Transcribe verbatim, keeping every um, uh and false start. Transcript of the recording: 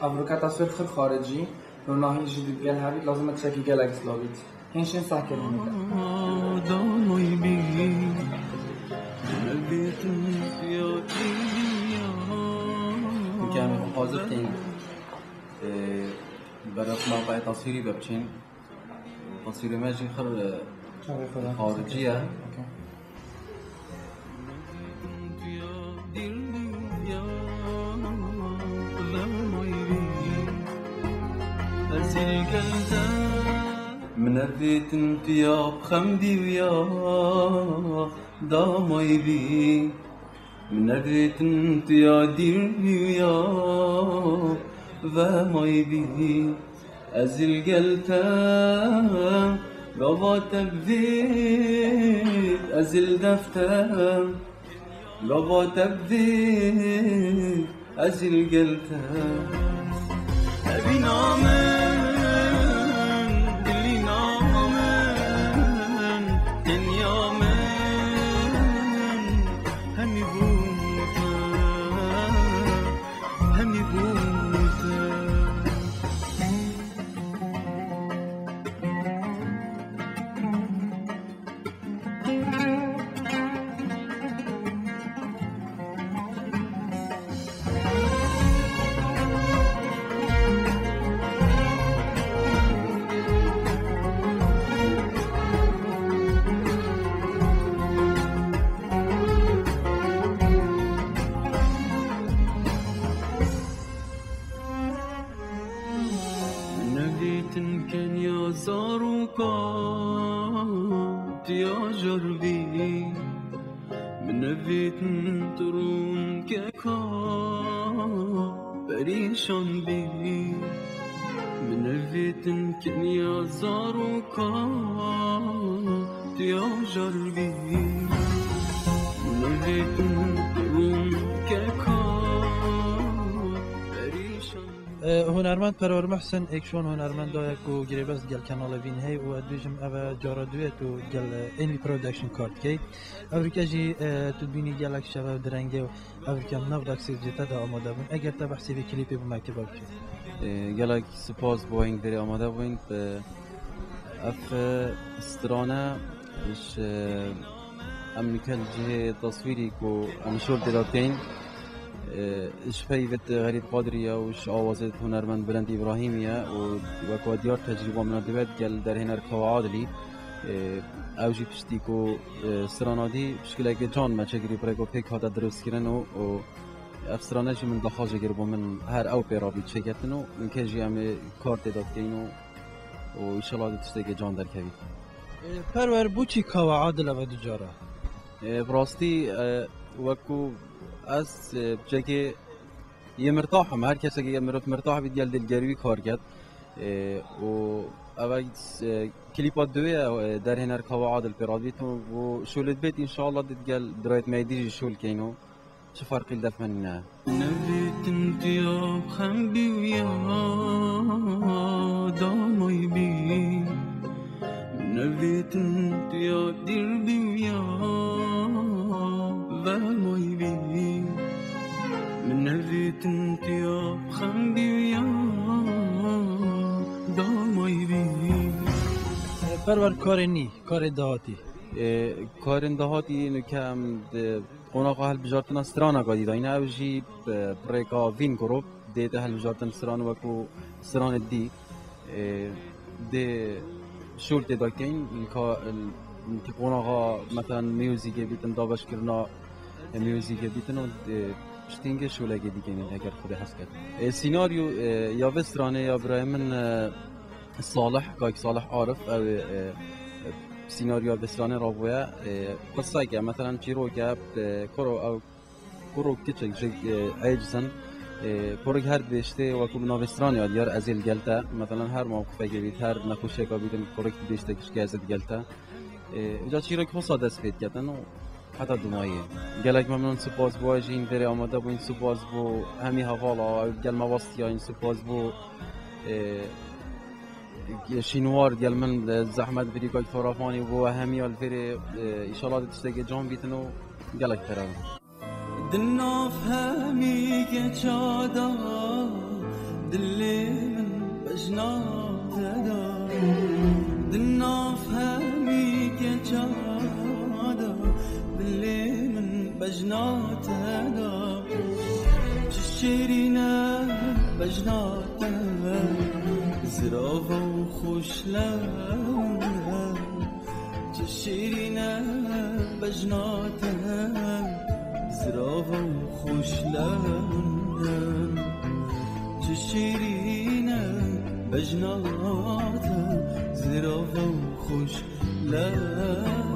Evroka taswîr xir xaricî, ronahî jî digel hebît, lazim e çekî gelek zila bît. Hên şên sehkir hûn bike. Dikeme hazir tên, e, beref mewqeya taswîrî ve biçên. Taswîrê me jî xir, e, Çavê xwe de. Xaricî ye. Okey. Min nevêtin tu ya bi xem bî û ya damayî bî. Min nevêtin tu ya dîr bî û ya vemayî bî. Ez li gel te gava te bivît, ez li def te gava te bivît, ez li gel te. Evîna min, dilîna min, dinya min, hemî bû te, hemî bû te. Min nevêtin kenya zaroka tiya jar bî. Min nevêtin tu rûnkeka perîşan bî. Min nevêtin kenya zaroka tiya jar bî. Min nevêtin tu rûnkeka perîşan bî. E, hunermend Perwer Muhsin, êk ji wan hunermenda ye ku girêbest gel Kanalê Vîn heye û ez dibêjim ev e cara duye tu gel, e, Envy Production kar dikey. Evrike jî, e, tu bînî gelek şeve direngê û evrike nav daksê ji te de amade bûn. Eger te behsê vê klîpê bi me kir, ba biçî. E, gelek spas bo hên verê amade bûn. E, ev, e, strane ji, e, em nike li cihê taswîrî ku em şol tê de tên. E, ji peyvê Xerîb Qadirî ye û ji awazê hunermend Bilend Îbrahîmî ye û wek we diyar tecrîba min a dibe digel derhêner Kawa Adilî. E, ew jî piştî ku, e, strana dî pişkileke can me çêkirî bi rêko pêk hate dirustkirin û, û ev strane jî min daxwaz çêkir bo min her ew pê re bî çêketin û minke jî em ê kar tê de dikeyn û, û înşallah dê tiştekê can derkevî. E, Perwer, bo çî Kawa Adil ev e du cara? E, bi rastî, e, wek ku ez, e, cekê yê mirtah im, her kesekê yê mirov mirtah bî, digel dilgerî wî kar ket. E, û ev e, e, klîpa duwê ye, e, derhêner Kawa Adil pê radibît û şolê dibêt, înşallah digel dirayet me dî jî şol keyn û çi ferqî li def me nîne. Nevêtin tu ya bi xem bî û ya damayî bî. Min nevêtin tu ya dîr bî û ya vemayî bî. Min nevêtin tu ya bi xem bî û ya damayî bî. Perwer, karê nî, karê dahatî? E, karên dahatî nuke em di qonaxa hilbijartina straneka dî dayne, ew jî bi, bi rêka Vîn Group dê te hilbijartin stran wekû stranê dî. E, dê şol tê de keyn, ka, ki qonaxa, meselen, muzîkê bîtin, dabeşkirina muzîkê bîtin û, e, piştî hingê şolekê dî keyn, eger Xwedê hez ket. E, sînaryo, e, ya vê stranê ya birayê min, e, Salih, kak Salih Arif, ew ê, e, e, sînaryoya vê stranê rabûye, e, qiseke, meselen, çîroke, e, kuro ew Kurok kiçik ji, e, êciz in. E, kurok her dibêjtê wekû bi navê stranê ya diyar ez ê li gel te. Meselen her mewqifekê bît, her nexweşiyeka bîtin kurok dibêjte kişkê ez ê li gel te. E, îca çîrok wisa dest pê diketin û heta dumayê. Gelek memnûn, spas bo we jî hîn vêrê amade bûn, spas bo hemî hevala, ew gel me westiya hîn, spas bo, e, şînwar gel min, e, zehmet birî kak fotografanî bo we hemiya li vêrê, e, îşallah di tiştekê can bîtin û gelek pere bin. Di nav hemî keça de Dilê min bejna te da, di nav hemî keça da. Dilê min bejna te da, çi şêrîn e bejna te, zirava û xweş lewne. Çi şêrîn e bejna te, zirava û xweş lewne. Çi şêrîn e bejna te, zirava û xweş lewne.